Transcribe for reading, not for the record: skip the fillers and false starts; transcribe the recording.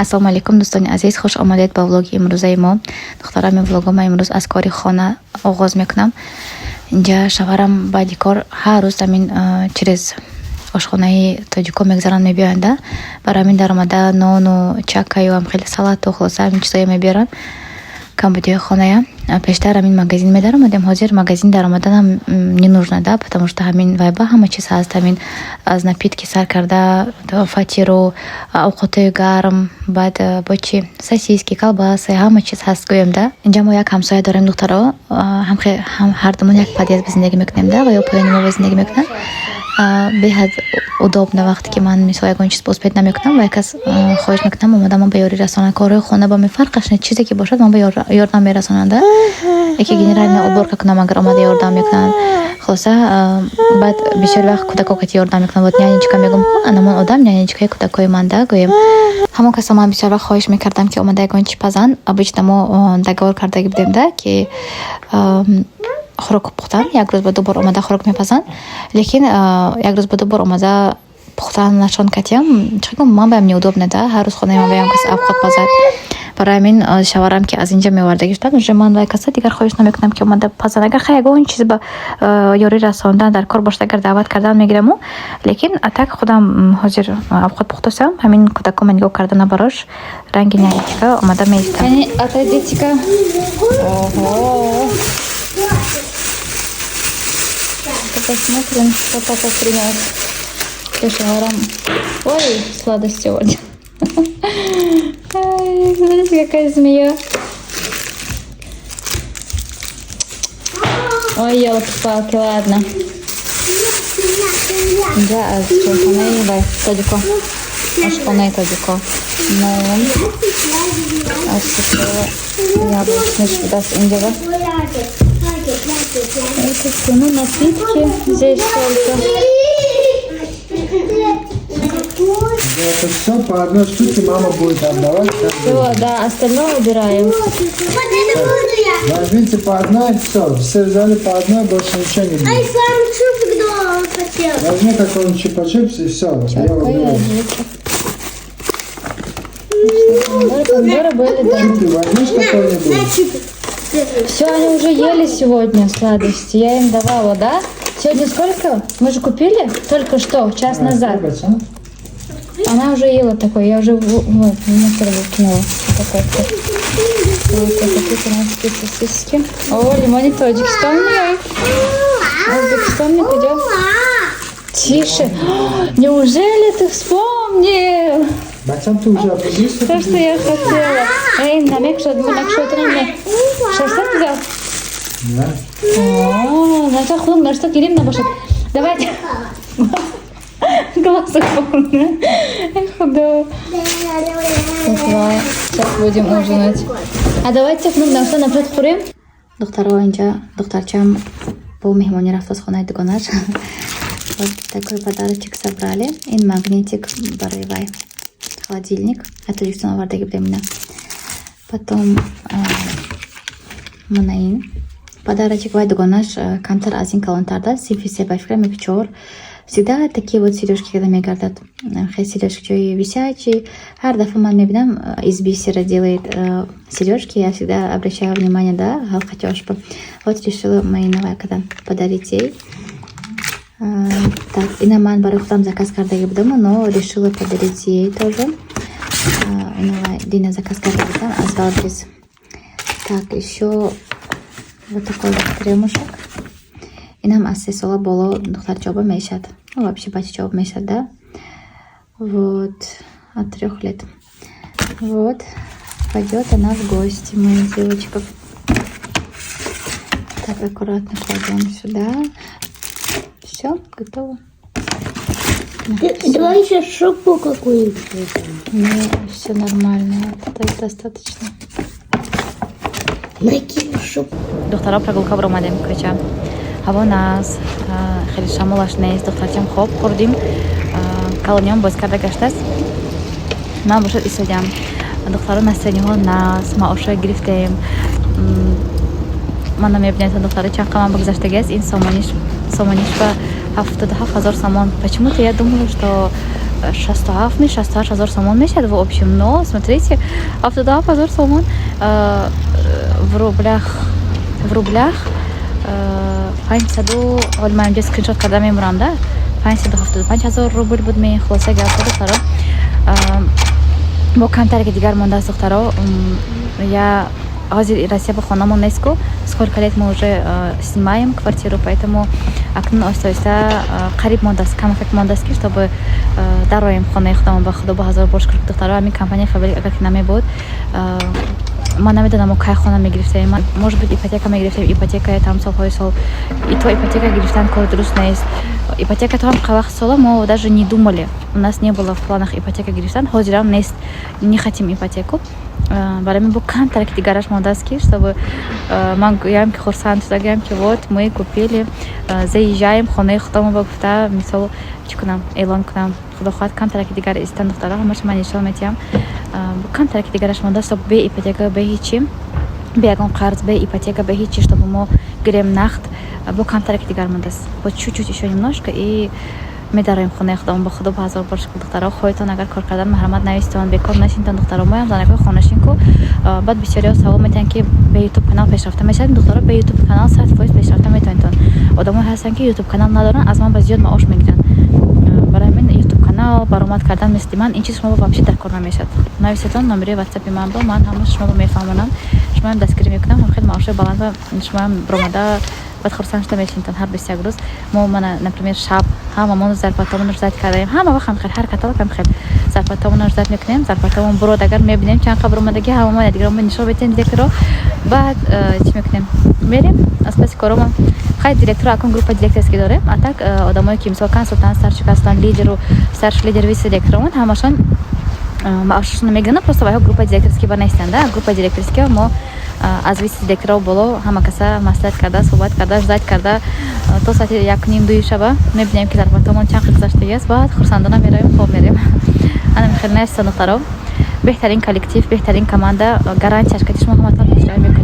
Ассалому алайкум, дӯстони азиз, хуш омадед ба влоги имрӯзаи мо. Духтарам, влого ман имрӯз аз кори хона оғоз мекунам. Инҷа шавҳарам баъди кор ҳар рӯз ҳамин через ошхонаи тоҷико мегзаранд, мебиёянд. Барои ҳамин даромада нону чакаю ам хеле салату, хулоса, ҳамин чизое мебиёранд, камбудиҳои хоная. Пештар ҳамин магазин медаромадем, ҳозир магазин даромаданам не нужно да, потому что ҳамин вайба ҳама чиз ҳаст, ҳамин аз напитки сар карда, фатиру, овқотҳои гарм, баъд бо чи, сосиски, колбасы, ҳама чиз ҳаст, гӯем да. Инҷа мо як ҳамсоя дорем, духтаро, ҳардумон як подъезд зиндагӣ мекунем да, ва ё поёни мо зиндагӣ мекунанд. Беҳад удобно, вақте ки ман, мисол, ягон чиз успеть намекунам ва як кас хоҳиш мекунам, омода ман ба ёрӣ расонанд. Корҳои хона ба ми фарқаш не, чизе ки бошад, ман ба ёрдам мерасонанд. Яке генеральная уборка кунам, агар омада ёрдам мекунанд. Хулоса, баъд бисёри вақт кӯдако кати ёрдам мекунанд. Вот нянечка мегӯм, анамон одам нянечкаи кӯдакҳои ман да, гӯем. Ҳамон касо ман бисёр вақт хоҳиш мекардам, ки омада ягон чи пазанд. Обычно мо договор кардаги будем да, ки хӯрок пухтан як рӯз ба ду бор омада хӯрок мепазанд, лекин як рӯз ба ду бор омада пухтанашон катиам, чӣ гум, ман баям неудобно да, ҳар рӯз хонаи ман баям кас авқот пазад. Барои ҳамин шавҳарам, ки аз инҷа меовардаги шуданд, уже ман вай каса дигар хоҳиш намекунам, ки омада пазанд. Агар хай ягон чиз ба ёрӣ расондан дар кор бошад, агар даъват кардан, мегираму, лекин а так худам ҳозир авқот пухтасам, ҳамин кӯдакома нигоҳ карда, набарош ранги нянечка омада меистам. Отойдите-ка. Ого! Посмотрим, что папа принес. Шаварам. Ой, сладость сегодня. Ай, смотрите, какая змея. Ой, елки-палки, ладно. Инҷа аз чойхонаи вай тоҷико, ошхонаи тоҷико нон аз яблочный шудааст инҷа. Это что? Ну, напитки здесь только. Это все по одной штуке мама будет отдавать. Все, да, остальное убираем. Вот это буду я. Возьмите по одной, все. Все взяли по одной, больше ничего не Ай, будет. сам чупик дома хотел. Возьми какой-нибудь чупа-чупс, и все. Я уберу. Помидоры, помидоры были, да. Чупи возьмешь На какой-нибудь? Чупик. Все, они уже ели сегодня сладости. Я им давала, да? Сегодня сколько? Мы же купили только что, час назад. Трогать, а? Она уже ела такой, я уже вот, в мусор выкинула упаковку. Вот, это тут у нас такие сосиски. О, лимони Таджикистан меяй. Узбекистан не пойдет. Тише. Неужели ты вспомнил? Бачам, ты уже определился? То, что я хотела. Эй, намек, что мы шашлык взял? Да. О, значит, хунук нашто гирим набошад. Давайте. Глаза полные. Эх, худо. Сейчас будем ужинать. А давайте хунук нашто напред хӯрем. Духтаро, инҷа духтарчам бо меҳмонӣ рафт аз хонаи дугонаш. Вот такой подарочек собрали. Ин магнитик барои вай холодильник. Аз Тоҷикистон овардаги будем ина. Потом мана ин подарочек. Вай дугонаш камтар аз ин калонтар да, синфи се ба фикрам, як чор. Всегда такие вот сережки, когда мегардад, хеле сережки висячие. Ҳар дафъа ман мебинам, из бисера делает сережки, я всегда обращаю внимание, да, ҳалқачошба. Вот решила мои когда подарить ей. Так, ина ман барои худам заказ кардаги будам, но решила подарить ей тоже. Ина дина заказ карда будам аз Валберис. Так, еще вот такой вот кремушек. Инам аз 3 сола боло духтарчоба мешад. Ну, вообще бачачоба мешад, да? Вот, от 3 лет. Вот, пойдет она в гости, моя девочка. Так, аккуратно кладем сюда. Все, готово. Давай еще шубу какую-нибудь. Не, все нормально, это достаточно. Накину шубу. Духтаро, прогулка баромадем кӯча. Ҳаво нағз, хеле шамолаш нест. Духтарчам хоб хӯрдим, калониём боз карда гаштааст, ман бошад истодиам. Духтаро, настроениҳо нағз, маошҳо гирифтем. Мана мебинед, духтаро, чанд қаман бигзаштагиаст. Ин сомониш ба 77 000 сомон. Почему-то я думала, что 67 ми 68 ҳазор сомон мешавад в общем. Но смотрите, 77 ҳазор сомон в рублях 500. Ҳоли ман инҷо скриншот карда мемурам да, 575 ҳазор рубл буд. Ме, хулоса гап, духтаро, бо камтаре ки дигар мондааст, духтаро. Я ҳозир Россия ба хонамон нест ку, сколько лет мы уже снимаем квартиру, поэтому акнун оҳиста оҳиста қариб мондааст, камакак мондааст, ки чтобы дароем хонаи худамон. Ба Худо ба ҳазор бор шукр, духтаро. Ҳамин компания Фаберлик агар ки намебуд, ман намедонам, мо кай хона мегирифтем. Может быть, ипотека мегирифтем. Ипотека там солҳои сол, и то ипотека гирифтан кори дуруст нест. Ипотека то ҳам вақт сола мо даже не думали, у нас не было в планах ипотека гирифтан, ҳозирам нест, не хотим ипотеку. Барои ман бо камтаре ки дигараш мондааст, ки чтобы ман гӯям, ки хурсанд шуда гӯям, ки вот мы купили, заезжаем хонаи худамон ба гуфта, мисол, чӣ кунам, эълон кунам. Худо хоҳад, камтаре ки дигар истан, духтара, ҳамаша ман нишон медиҳам. Камтаре ки дигараш мондааст, бе ипотека, бе ҳичи, бе ягон қарз, бе ипотека, бе ҳичи, чтобы мо гирем нақд. Бо камтаре ки дигар мондааст, бо чуть-чуть, ещё немножко, и медароем хонаи худамон. Ба Худо ба ҳазор бор шукр, духтаро. Хоҳитон агар кор кардан, марҳамат, навистон, бекор нашинтон, духтаро. Моям занакҳои хонашин ку. Баъд бисёриҳо савол метиҳанд, ки бе ютуб канал пешрафта мешавад. Духтаро, бе ютуб канал 100% пешрафта метавонитон. Одамое ҳастанд, ки ютуб канал надоранд, аз ман ба зиёд маош мегиранд. Барои ҳамин ютуб канал баромад кардан мисли ман, ин чиз шумо вообще дар кор намешавад. Нависетон номери ватсапи ман бо ман, ҳама шуморо мефаҳмонам, шумоам дастгирӣ мекунам. Ҳам хеле маошҳои баланд ба шумоам биромада, баъд хурсанд шуда мешинтон. Ҳар 21 рӯз мо мана, например, шаб ҳамамон зарплатамонро ждать кардаем. Ҳама вақт ҳам хел, ҳар каталог ҳам хел зарплатамонро ждать мекунем. Зарплатамон бурод агар, мебинем чанд қа буромадагӣ, ҳамамон якдигаро нишон медиҳем директоро. Баъд чӣ мекунем? Мерем аз паси коромон. Хай, директоро акун группа директорский дорем, а так одамое ки, мисол, консултант, старший консултант, лидеру, старший лидер, вице директоромон, ҳамашон маошашонро мегиранд. Просто вайҳо группа директорский ба нестанд. Группа директорский мо аз вице директоро боло ҳама каса маслиҳат карда, суҳбат карда, ждать карда то соати 1:30, 2-и шаба мебинем, ки зарплатамон чанд қи гузаштагӣ аст. Баъд хурсандона меравем, хоб мерем. Ана хел нест, духтаро. Беҳтарин коллектив, беҳтарин команда, гарантияш кати шумо ҳаматон пешравӣ мекунед.